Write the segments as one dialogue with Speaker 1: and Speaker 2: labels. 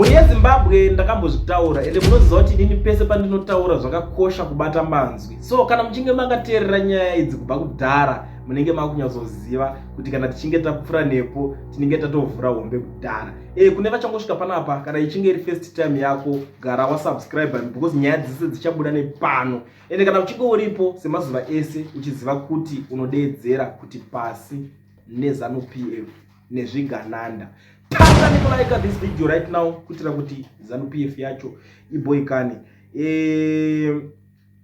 Speaker 1: Mhuri yeZimbabwe, ndakambozvitaura, ende munoziva kuti inini pese pandinotaura zvakakosha kubata manzwi. So kana muchinge makateerera nyaya idzi kubva kudhara, munenge makunyatsoziva kuti kana tichinge tapfuura nepo, tinenge tatovhura hombe kudhara. Kune vachangosvika panapa, kana ichinge iri first time yako, gara wasubscribe, because nyaya dzese dzichabuda nepano. Ende kana uchinge uripo semazuva ese, uchiziva kuti unodeedzera kuti pasi neZANU PF nezvigananda, tanga nekulike this video right now kuitira kuti ZANU PF yacho iboikane.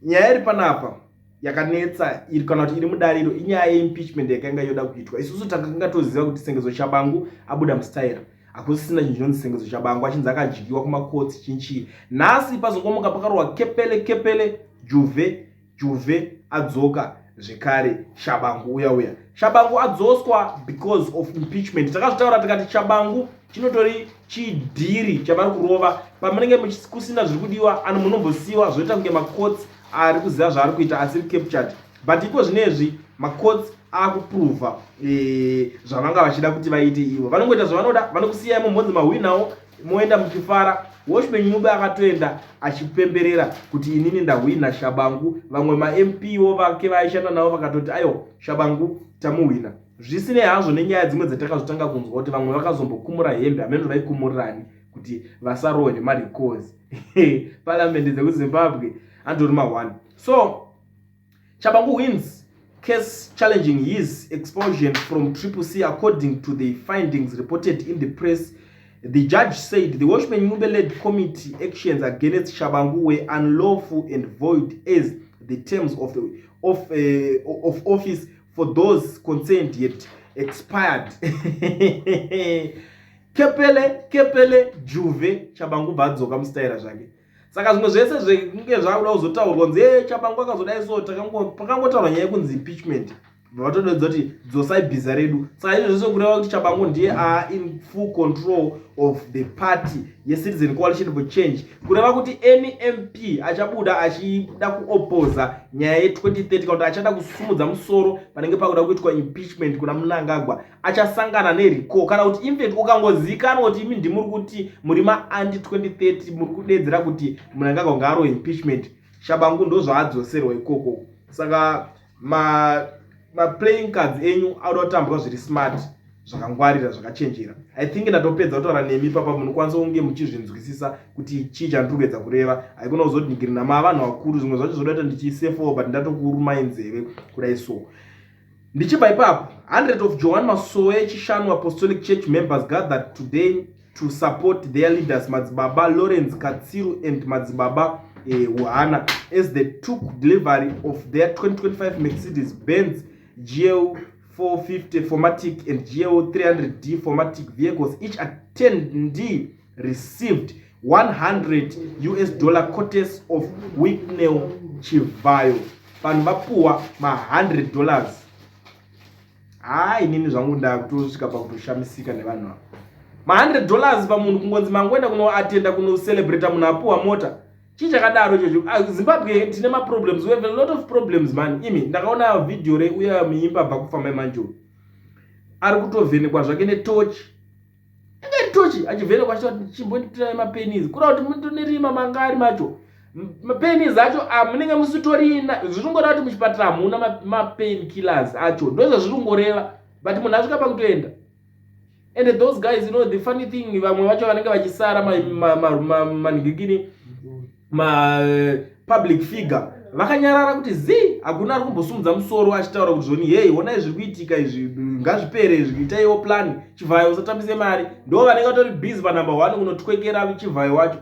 Speaker 1: Nyaya iri panapa yakanetsa iri, kana kuti iri mudariro, inyaya yeimpeachment yakanga yoda kuitwa. Isusu takanga toziva kuti Sengezo Tshabangu abuda mustaira, hakusisina chinhu chinonzi Sengezo Tshabangu, achinzi akadyiwa kumakotsi chinchii. Nhasi pazongomuka pakarohwa kepele kepele, juve juve, adzoka zvekare Tshabangu uya uya. Tshabangu adzoswa because of impeachment. Takazvitaura tikati Tshabangu chinotori chidhiri chavari kurova. Pamunenge kusina zviri kudiwa, ano munombosiyiwa zvoita kunge macourts ari kuziva zvaari kuita, asiri captured. But iko zvinezvi macourts akuprova zvavanga vachida kuti vaite. Ivo vanongoita zvavanoda, vanokusiyai mumbonzi mahwinawo, moenda muchifara. Welshman Ncube akatoenda achipemberera kuti inini ndahwina Tshabangu. Vamwe maMP wo vake vaishanda navo vakatoti, "Aiwa, Tshabangu tamuhwina." Zvisinei hazvo nenyaya dzimwe dzatakazotanga kunzwa kuti vamwe vakazombokumura hembe, hameno vaikumurirani kuti vasarohwe nemarecalls. Paramende dzekuZimbabwe andori ma1. So Tshabangu wins case challenging his expulsion from Triple C. According to the findings reported in the press, the judge said the Welshman Ncube-led committee actions against Tshabangu were unlawful and void, as the terms of office for those concerned had expired. Kepele kepele, juve, Tshabangu bva adzoka mustaira zvake. Saka zvimwe zvese zvekunge zvakuda kuzotaurwa kunzi e Tshabangu akazodai, so pakangotaurwa nyaya yekunzi impeachment, vatodedza kuti dzosai bhiza redu. Saka izvo zvese kureva kuti Tshabangu ndiye a in full control of the party yeCitizen Coalition for Change, kureva kuti any MP achabuda achida kuopoza nyaya ye2030, kana kuti achada kusumudza musoro panenge pakuda kuitwa impeachment kuna Mnangagwa, achasangana nerecall. Kana kuti infact ukangozivikanwa kuti imi ndimuri kuti muri maanti 2030, muri kudedzera kuti Mnangagwa ngaaro impeachment, Tshabangu ndo zvaadzoserwa ikoko. Saka maplaying cards enyu auda kutambwa zviri smart, zvakangwarira, zvakachenjera. I think ndatopedza kutaura nemi papa, munokwanisa kunge muchizvinzwisisa kuti chii chandiri kuedza kureva. Haikona kuzodingirina maa vanhu vakuru, zvimwe zvacho zvoda kuti ndichisefowo, but ndatokurumai nzeve kudai. So ndichibva ipapo, 100 of Johane Masowe Chishanu Apostolic Church members gathered today to support their leaders, Madzibaba Lawrence Katsiru and Madzibaba Uhana, as they took delivery of their 2025 Mercedes Benz GL 450 4MATIC and GL 300D 4MATIC vehicles. Each attendee received US$100, courtesy of Wicknell Chivayo. Vanhu vapuwa ma$100. Hai, inini zvangu ndakutosvika pakutoshamisika nevanhu ava. Ma$100 pamunhu, kungonzi mangoenda kunoatenda, kunocelebrata munhu apuwa mota, chii chakadaro ichocho? Ah, Zimbabwe tine maproblems, we have a lot of problems, man. Imi, ndakaona vhidhiyo reuya muimba abva kufamba imanjoro, ari kutovhenekwa zvake netochi, inge iri tochi, achivhenekwa achiti, "Chimbonditirai mapennies." Kureva kuti mutonerima manga ari macho mapennies acho munenge musitorina. Zviri kungoreva kuti muchipatara hamuna mapain killers acho, ndozvazviri kungoreva. But munhu asvika pakutoenda. And those guys, you know the funny thing, vamwe vacho vanenge vachisara manhingikini, mapublic figure, vakanyarara kuti zi, hakuna ari kumbosumudza musoro achitaura kuti zvoni, "Hei, onai zviri kuitika izvi, ngazvipere izvi, itaiwo plan. Chivayo usatambise mari." Ndo vanenge vatori busy panumber one kunotwekera Chivayo wacho.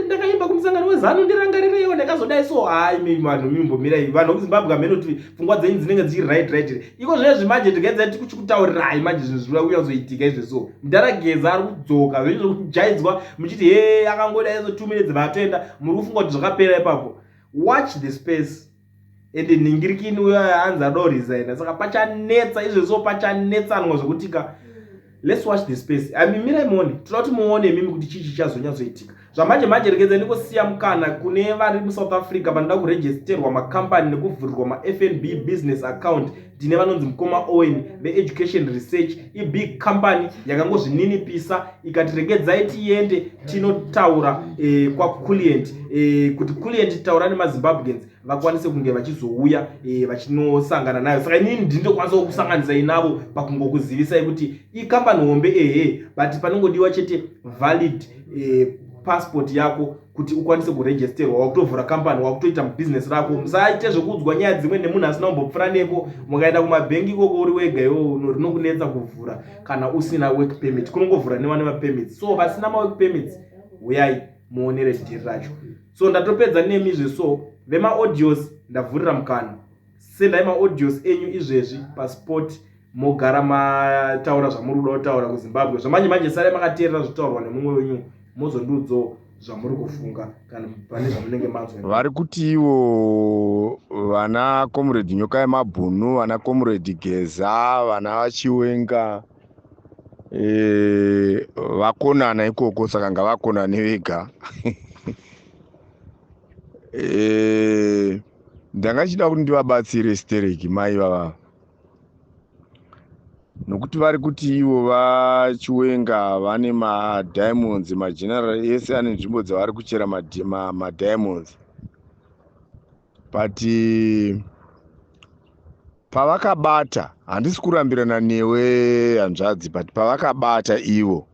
Speaker 1: "Ndakaimba kumusangano weZANU, ndirangarireiwo, ndakazodai." So hai, vanhu mimbomirai. Vanhu vekuZimbabwe, hamene kuti pfungwa dzenyu dzinenge dzichiri right. Iko zvinezvi manje tikaedza tikuchikutaurirai manje zvinhu zviri kunyatsoitika izvi. So mudhara Geza ari kudzoka, zvenyu zvokujaidzwa muchiti he akangodai so 2 minutes vatoenda, muri kufunga kuti zvakapera ipapo. Watch the space. Ende nhingirikini uyo anzi ada kuresigna, saka pachanetsa izvezvo, pachanetsanwa zvokutika. Let's watch the space. Amimirai muone, toda kuti muone imimi kuti chii chichazonyatsoitika. Zvamanje manje regedza ndingosiya mukana kune vari muSouth Africa vanoda kuregisterwa makambani nekuvhurirwa maFNB business account. Ndine vanonzi mukoma Owen veEducation Research, ibig company yakangozvininipisa ikati regedzai tiende tinotaura kwaCulient kuti Culient taura nemaZimbabweans vakwanise kunge vachizouya vachinosangana nayo. Saka inini ndindokwanisawo kusanganisai navo pakungokuzivisai kuti ikambani hombe ehe, but panongodiwa chete valid passport yako kuti ukwanise kuregisterwa wakutovhura kambani, wakutoita mubhizinesi rako. Musaite zvekuudzwa nyaya dzimwe nemunhu asina kumbopfuura neko. Mukaenda kumabhengi ikoko uri wega iwo, rinokunetsa kuvhura kana usina work permit. Kunongovhura nevane mapermits, so vasina mawork permits, uyai muonere dhiri racho. So ndatopedza nemizve. So vemaaudios ndavhurira mukana, sendai maaudios enyu izvezvi pasport, mogara mataura zvamuri kuda kutaura kuZimbabwe. Zvamanje manje sarai makateerera zvitaurwa nemumwe wenyu, mozondiudzawo zvamuri kufunga kana pane zvamunenge manzwa.
Speaker 2: Vari kuti ivo vana Comrade Nyoka yemabhunu, vana Comrade Geza, vana vaChiwenga vakonana ikoko, saka ngavakonane vega. Ndanga chida kuti ndivabatsire stereki mai vava, nokuti vari kuti ivo vaChiwenga vane madiamonds, mageneral ese ane nzvimbo dzavari kuchera madiamonds, but pavakabata, handisi kurambirana newe hanzvadzi, but pavakabata ivo,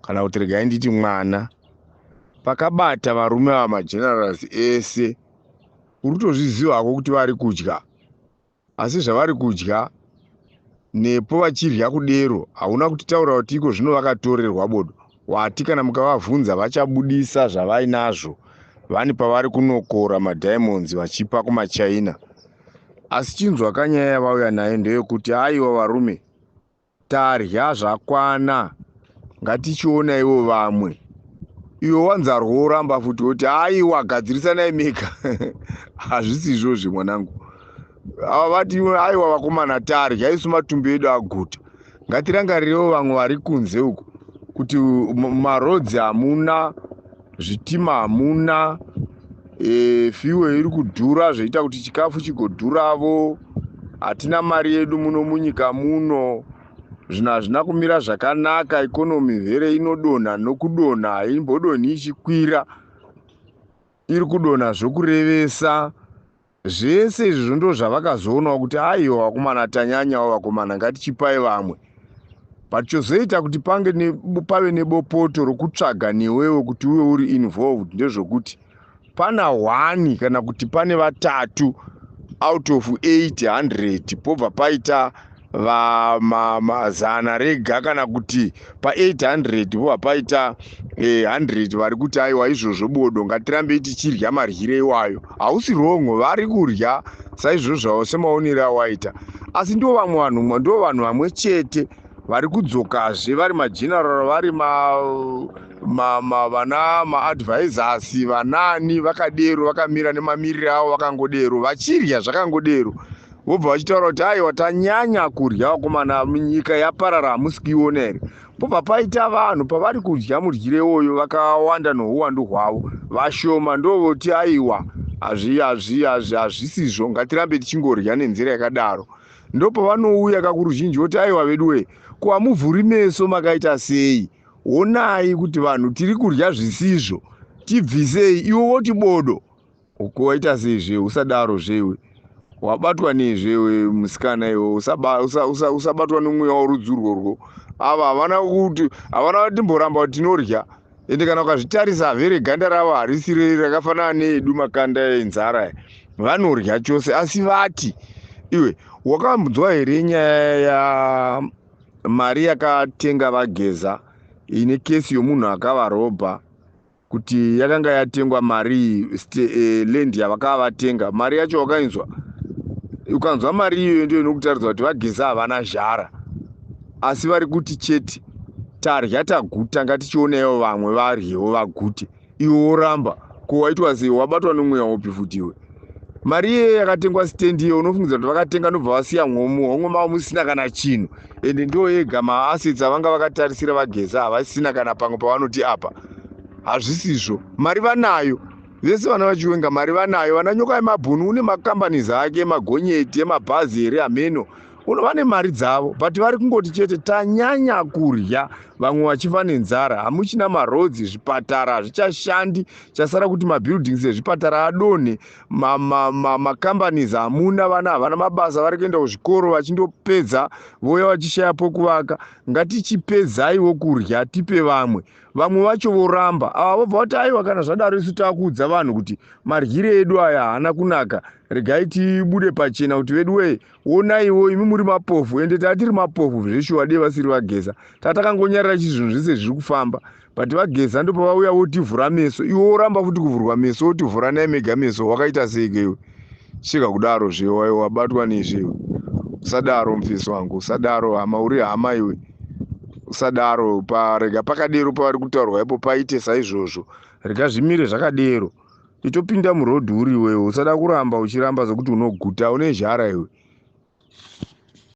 Speaker 2: kana kuti regai nditi mwana, pakabata varume ava magenerals ese, uri kutozviziva hako kuti vari kudya, asi zvavari kudya nepo vachirya kudero, hauna kutitaura kuti iko zvino vakatorerwa bodo. Wati kana mukavabvunza vachabudisa zvavainazvo, vani pavari kunokora madiamonds vachipa kumaChina. Asi chinzwa kanyaya yavauya nayo ndeyekuti aiwa varume, tarya zvakwana, ngatichionaiwo vamwe. Iwe wanzarwo woramba futi woti aiwa gadzirisanai mega. Hazvisi izvozvi mwanangu. Ava vati aiwa vakomana, tarya isu, matumbu edu aguta, ngatirangarirewo vamwe vari kunze uku, kuti marodzi hamuna, zvitima hamuna, fuel iri kudhura, zvoita kuti chikafu chigodhuravo. Hatina mari yedu muno munyika muno, zvinhu hazvina kumira zvakanaka, economy vhere inodonha nokudonha, haimbodonhi ichikwira, iri kudonha zvokurevesa. Zvese izvozvo ndo zvavakazoonawo kuti aiwa vakomana, tanyanyawo vakomana, ngatichipai vamwe. But chozoita kuti pange pave nebopoto rokutsvaga newewo kuti uve uri involved ndezvokuti pana 1 kana kuti pane vatatu out of 800, pobva paita 100 rega, kana kuti pa800 pobva paita 100 vari kuti aiwa izvozvo bodo, ngatirambei tichirya maryire iwayo. Hausi wrong, vari kurya saizvozvavo semaonero awaita, asi ndo vamwe vanhu, ndo vanhu vamwe chete vari kudzokazve vari mageneral, vari vana maadvisors, vanani vakadero, vakamira nemamiriro avo, vakangodero vachirya zvakangodero, vobva vachitaura kuti aiwa tanyanya kurya vakomana, nyika yaparara, hamusi kuiona here? Pobva paita vanhu pavari kudya mudyire iwoyo vakawanda nouwandu hwavo, vashoma ndovoti aiwa hazvisizvo, ngatirambe tichingorya nenzira yakadaro. Ndopavanouya kakuruzhinji voti aiwa veduwe, ko hamuvhuri meso, makaita sei? Honai kuti vanhu tiri kurya zvisizvo, tibvisei. Iwe woti bodo, ko waita seizve? Usadaro zvewe, wabatwa nezvewe musikana iwe, usabatwa nomweya worudzi urworwo. Ava havana kuti, havana timboramba kuti tinorya. Ende kana ukazvitarisa vhere, ganda ravo harisi rakafanana needu makanda enzara, vanorya chose. Asi vati iwe wakambonzwa here nyaya yamari yakatenga vaGeza ine kesi yomunhu akavarobha, kuti yakanga yatengwa mari land yavakava vatenga, mari yacho wakainzwa? Ukanzwa mari iyoyo ndiyo inokutaridza kuti vaGeza havana zhara, asi vari kuti chete tarya taguta, ngatichionaiwo vamwe varyewo vagute. Iwe woramba, ko waitwa sei? Wabatwa nomweya upi futi iwe? Mari iyeyo yakatengwa stendi iyo, unofungidzira kuti vakatenga nobva vasiya homwe mavo musina kana chinhu, ende ndo ega maassets avanga vakatarisira vaGeza, havasina kana pamwe pavanoti apa. Hazvisizvo. Mari vanayo vese vana vaChiwenga, mari vanayo. Vana Nyoka yemabhunu une macompanies ake emagonyeti, emabhazi here, hameno, vane mari dzavo, but vari kungoti chete tanyanya kurya, vamwe vachifa nenzara. Hamuchina maroads, zvipatara hazvichashandi, chasara kuti mabuildings ezvipatara adonhe. Macompanies hamuna, vana havana mabasa, vari kuenda kuzvikoro vachindopedza voya vachishaya pokuvaka. Ngatichipedzaiwo kurya tipe vamwe. Vamwe vacho voramba. Ava vobva vati, "Aiwa, kana zvadaro isu taakuudza vanhu kuti maryire edu aya haana kunaka. Regai tibude pachena kuti vedu wee, onaiwo imi muri mapofu." Ende taa tiri mapofu zveshuwa, dei vasiri vaGeza tatakangonyarira chi zvinhu zvese zviri kufamba, but vaGeza ndopavauya votivhura meso. Iwe woramba futi kuvhurwa meso, wotivhura nai mega meso. Wakaita seike iwe? Svika kudaro zve, wabatwa nezve iwe. Usadaro, mufesi wangu, usadaro hama, uri hama iwe, usadaro. Parega pakadero pavari kutaurwa ipo, paite saizvozvo, rega zvimire zvakadero. Itopinda muroad uri iwewe, usada kuramba uchiramba zvokuti unoguta, une zhara iwe.